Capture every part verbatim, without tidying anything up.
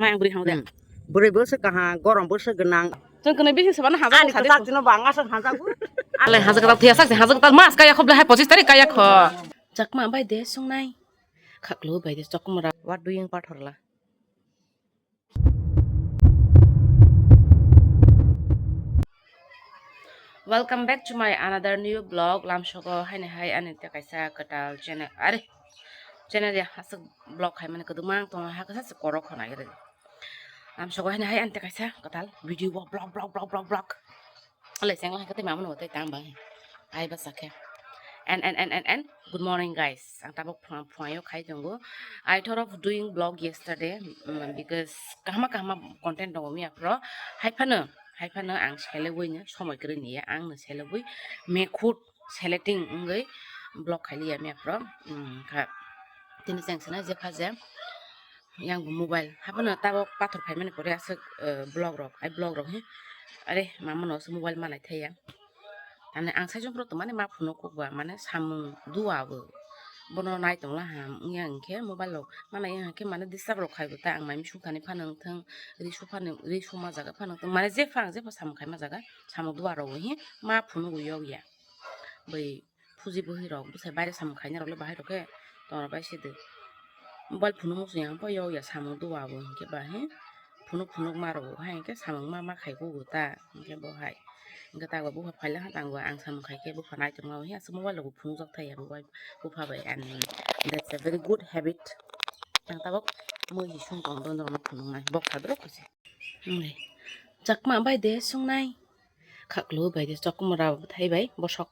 Ang bwrwi hamo de. Hmm. Bwrwi bo se kaha, gorom bo se gwnang. Chwng kwnwi bisi sabana hajago. Ani sadi kwchak ko. Chino banga se hajago. Ale hajak tal thiya sak se hajak tal mas kaya khobla hai pochis tarik kaya kho. Chakma bai de sungnai. Khaklu bai de chokmora. What doing pathorla? Welcome back to my another new vlog. Lamsogo haini hai ani te kaisa kwtal channel, are channel ya hasuk vlog hai mani kwdwkma ang tongo, ha kasa se korok khona gede. Lamsogo haini hai ani te kaisa kwtal video bo vlog, vlog, vlog, vlog, vlog. Ale sengla hai kate mamano tai tang bang. Ai basa khe. And, and, and, and, and good morning, guys. Ang tabuk phuaio khai tongo. I thought of doing vlog yesterday, mm, because kahama kahama content tongo miya pro. Hai phano, hai phano ang selewi no somoi kwrwi niya, ang no selewi mekhut selecting wngwi vlog khai liya miya pro. Mm, kha tini cheng sina je phaje yang bo mobile haphano tabuk pathor phaimani pore aswk, eh, vlog rok, ai vlog rok he. Are mamano se mobile malai thaya. Ani ang saichung pro tongmani ma phunuk kuk ba, mane samung dua bo. Bono nai tongla ham wngya hwnkhe mobile rok mana ya hwnkhe mane disturb rok khai bo ta ang mai misung thani phano wngthang, ri su phano, ri su ma jaga phano wngthang, mane jepha ang jepha samung khai ma jaga samung dua rok bo he ma phunuk yokya. Bai phuji bwhi rok bwsai baire samung khainai rok le bahai rok khe tongro bai sidi. Mobile phunuk muchung yang pho yokya samung dua bo hwnkhe ba he. Phunuk phunuk ma rw hai hwnkhe samung ma ma khai kugo ta hwnkhe bo hai. Hwnkhe ta bo bupha phaila ha tang bo ang samung khai khe bupha nai tongma bo he aswk mobile rok bo phunuk jak thai ya bo bai bupha bai and that's a very good habit. Ang tabuk mui hi sung tong don don phunuk nai bok tha doro khe se. Chakma bai de sungnai. Khaklu bai de chokmora thai bai bosok.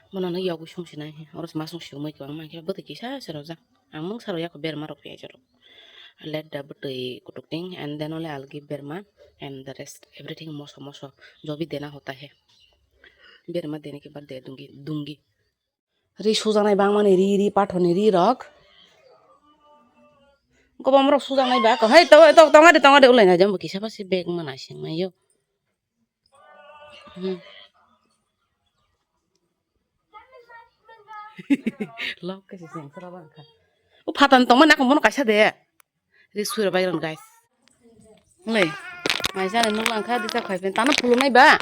Bono no yogwi sung sinai. Oro ma sung si umai kwbangma khe bwtwi kisa se rojak. Ang mungsa rok yako berma rok phiyai jorok. Let da bwtwi kutuk ting and then only I'll give berma and the rest everything moso moso jo bhi dena hota hai. Berma dene ke baad de dungi, dungi. Ri sujaknai bangmani ri, ri pathorni ri rok. Kobom rok sujaknai ba ko. Hai to, to, tonga de, tonga de ulai na jembo kisa pasi bag ma naising mai yo. Hmm. Lok ke siseng sara bang kha. O phatan tongma nak mono kaisa de. Ri sura bai ron guys. Nei. Mai jani nuk lang kha disa khai pen tana pulu nai ba.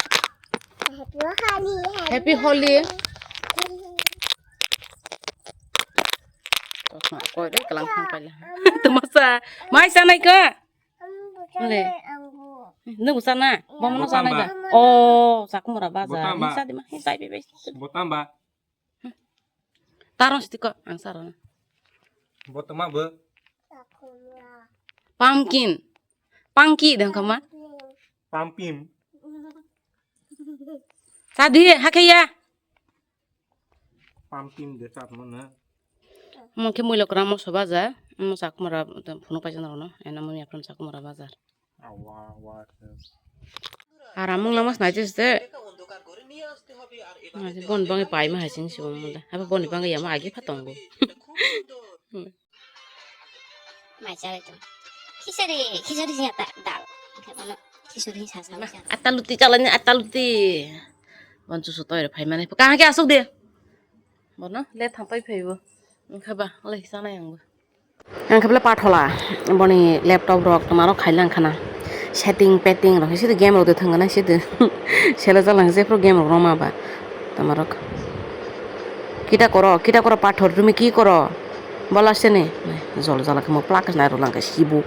Happy Holi. Koi de kalang khang paila. Tumasa. Mai sanai ka. Le. Nung sana, bomo no sanai ba. Oh, sakmura baza. Botamba. Sa di ma, sai be be. Botamba. Taron siti ko, ang saron. Botama bo. Pumpkin. Pangki dang kama. Pumpkin. Sadi, hakaya. Pumpkin de sat mana. Mo khe mui lokra mo soba ja, mo sak mora phunuk paisa na rono, ena mo yapran sak mora bajar. Awa, awa. Aram mung lamas nai jeste. Bon bangi pai ma haching si mo da. Apa bon bangi yama agi phatong bo. Mai chale to. Khichari, khichari jia ta dal. Khichari sa sa. Ataluti chalani ataluti. Bon chusu toy phai mane. Kaha ke asuk de. Bono le thampai phaibo. Wngkha ba le sanai ang bo. Ang khe bele pathola. Boni laptop rok toma rok khaila wngkha na. Setting petting rok sidi game rok de thangana sidi. Sele jala jefru game rok roma ba. Toma rok. Kita koro, kita koro pathor tumi ki koro? Bola sene. Jol jala khe mo plak nai rok langkha sibu.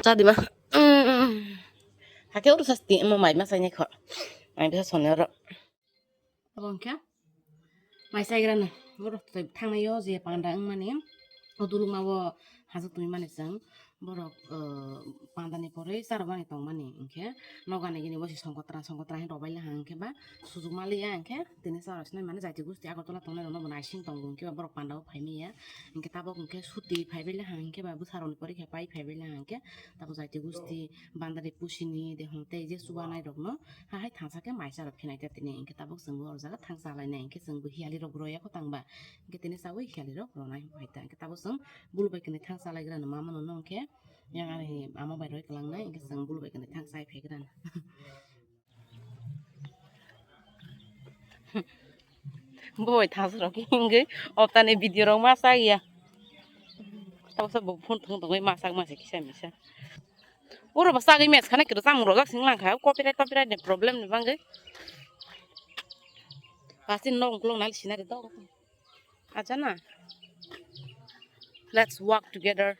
Chadi ma. Hake uru sasti mo mai ma sai ne kho. Mai bisa sonne ro. Abo hwnkhe mai chaigrano borok thangnaio je panda wngmani o dulukma o hajak tongmani chwng borok, o, pandani pore charwmani tongmani hwnkhe nokani gini bosi songkotra songkotra hwnwi robaila hwnkhe ba sujuk maliya hwnkhe tini charwsnai mani jaiti gusti Agartala tongnai rokno bo naising tongo hwnkhe ba borok pandao phaimaya hwnkhe tabok hwnkhe suti phaibaila hwnkhe ba bwsarokni porikha pai phaibaila hwnkhe tabok jaiti gusti bandari pusini de hwnkhe tei je chubanai rokno. Ha hai thangsa khe maisa rok phinai ta tini, hwnkhe tabuk chwng bo o jaga thangsa lai nai, hwnkhe chwng bo hiyali rok roya kho tang ba, hwnkhe tini chaui hiyali rok ronai bai ta, hwnkhe tabuk chwng bulu bai kwnwi thangsa lai gra no ma mano no, hwnkhe yang ani ama bai roi kwlang nai, hwnkhe chwng bulu bai kwnwi thangsa phai gra no. Bo bai thangsa rok hwnkhe optani video rok ma cha ya, tabuk sa bo phone thung tongwi ma chak ma se kisa misa. Oro ba sagwi match khana kiro chamung rojak sing lang kha, copyright, copyright ni problem ni bangwi. Pasti nok ukulok nal sinari dok. Acha na. Let's walk together.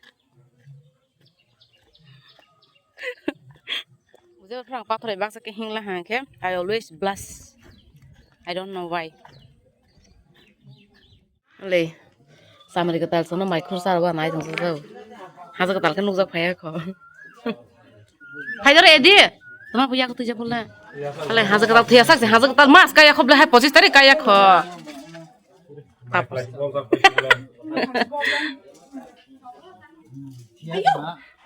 Bujai phang pathor bai baksa khe hingla hang khe, I always blush. I don't know why. Le, samari kwtal sono mai khursa rok nai tong sa. Haja kwtal khe nukjak phai kho. Phai doro edi. Tama puya ko tuja pula. Ale haja kwtal thuya sak se, haja kwtal mas kaya kho ble hai pochis tarik kaya kho. Tapos.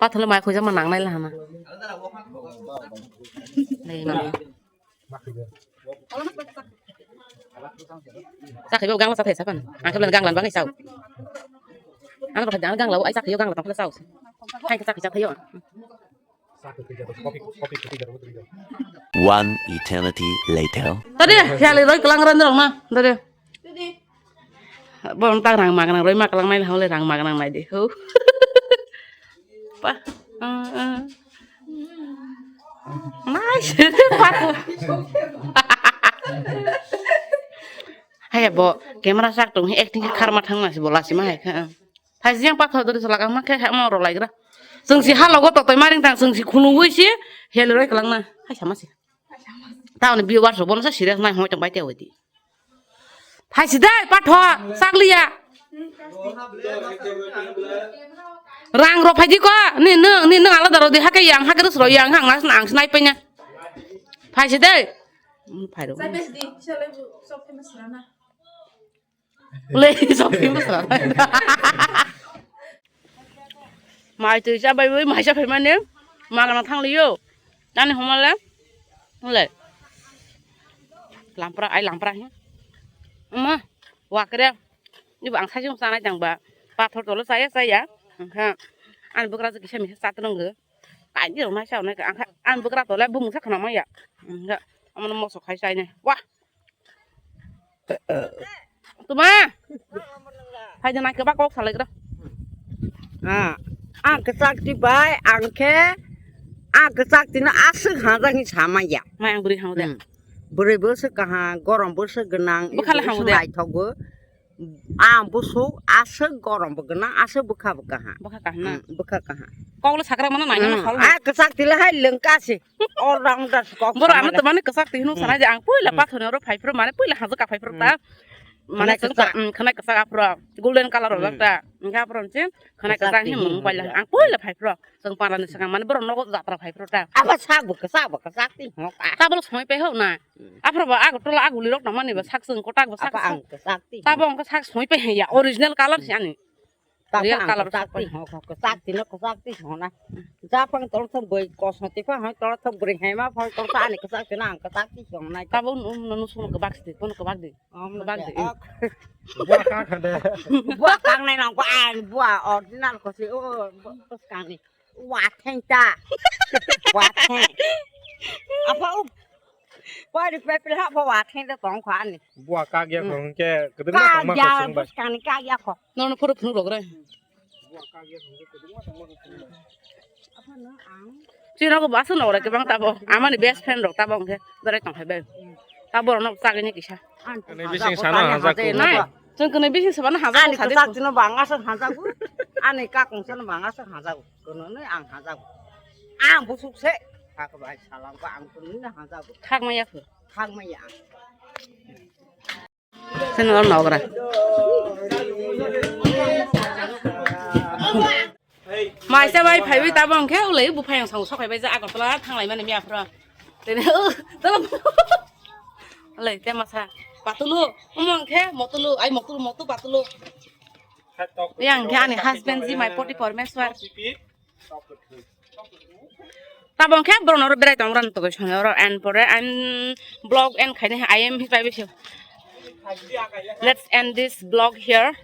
Pathole mai khuja ma nang nai la hana. Nei mami. Chakhibo gangla chathai sapan. Ang khe gangla bangwi chao. Ano bakha gangla ai chakhiyo gangla tongkhle chao. Hai chakhi chakhiyo. One eternity later. Tadi hali roi kelang ran rong ma. Tadi. Bon tak rang magnang roi ma kelang nai hole rang magnang nai di. Ho. Pa. Nai sih pat. Hai bo camera sak tong acting kharma thang nasi bola sima hai kha. Thai siang pathor dori salak ang ma khe ha ma ro lai gra. Sung si ha logo to toi maring tang sung si khunu wui si hel roi kelang na. Hai sama si. Tauni viewers rok bono sa serious nai hoi tong bai te odi. Thai si dai pathor sak liya. Rang ro phai di ko ni nung ni nung ala daro di ha ke yang ha ke rus ro yang hang nas nang snai pe nya. Thai si dai. Phai ro. Sai bes di, siya lai bu, sok famous rana. Le, sok famous rana. Mai twi cha bai bai mai cha phai mane. Ma gana thang liyo. Nani homa le. Le. Lampra ai lampra hi. Ma, wakre. Ni ba ang sai chung sanai jang ba. Pathor tolo saya saya. Ha. An bukra kisa misa chat rong ge. Kai ni rong nai sa nai ang kha. An bukra tole bung sa khna ma ya. Ha. Amano moso khai sai ne. Wah. Tuma. Hai jana ke ba kok salai kra. Ah, ang kwchak ti bai, ang khe, ang kwchak tino aswk hajak ni sama ya. Mai ang bwrwi hang de. Hmm. Bwrwi bo swk kaha, gorom bo swk gwnang, Bwkha le hang de. Naithok bo. Ang busuk aswk gorom bo gwnang, aswk bwkha bo kaha. Bwkha kaha na? Hmm, bwkha kaha. Kok le sakra mano nai mano Hmm, sal. Ah, kwchak ti le hai lengka si. All rounder kok Boro ano samala. Tamani kwchak ti hinu Hmm. Sanai je ang puila Hmm. Pathor ni oro phai phro mane puila hajak ka phai phro Hmm. ta. Mane Khwnai chwng ta, kwchak. Mm, khwnai kwchak aphro golden color Hmm. rok ta. Engka aphro chin khwnai Kwchak kwchak ti ni hinu mung paila. Ang puila phai phro. Chwng para ni sakang mane boro nogo jatra phai phro ta. Aba sak bo kwchak bo kwchak ti hok a. Ta bolo soi pe ho na. Hmm. Aphro ba ago tola ago lirok na mani ba sak chwng kotak ba sak Apa sak. Ang kwchak ti. Ta bo ang sak soi pe ya original color si ani. Real Tapang color kwchak ti hok hok kwchak ti no kwchak ti hok na. Japang tol thok boi kosmo ti pha hok tol thok bwrwi hai ma phang tol ani kwchak ti na ang kwchak ti hok nai. Tabo nu nu nu sung kwbak si kono kwbak di. Om Kwbak de. Bua ka khande. Bua kang nai nang ko ang bua original ko si o bua kang ni. Wa theng ta. Wa theng. Apa u. Pari pepil ha pa wa theng ta tong kha ni. Bua ka gya ko ke kedeng Ka tong ma ko ya sung ba. Bus kang ni ka ya ko. Nono phuru phuru rok re. Chini rok bo aswk nokra kwbang tabo. Amani best friend rok tabo hwnkhe berai tong phai bai. Tabo rok nok chagini kisa. Ani bising sana hajak ko. Nai. Chwng kwnwi bising sabano hajak Ani ko sadi kwchak ko. Chino banga se hajago. Ani kakung chino banga se hajago. Kono ni ang hajago. Ang busuk se. Kak bai salang ko ang kono ni hajago. Khak maya ko. Khak maya ang. Sini orang nogre. Maisa bai phaiwi tabok hwnkhe ulai buphang yang sango sokhai bai ja Agartala thanglai mani miya phro. Tene, uh, tolo. Ulai te masa patulu. Omo hwnkhe motulu, ai motulu, motu patulu. Yang hwnkhe ani husband ji mai poti Parmeswar. Tabok hwnkhe borok norok berai tong rani togoi songya oro and pore and vlog end khaini I am his private. Let's end this vlog here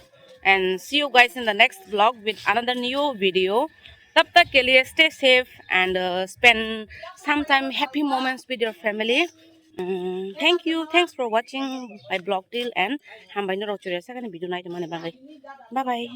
and see you guys in the next vlog with another new video. Tab tak ke liye stay safe and uh, spend some time happy moments with your family. Mm, thank you, thanks for watching my vlog till end. Hambai norok churi sakani video nai mani bagwi. Bye bye.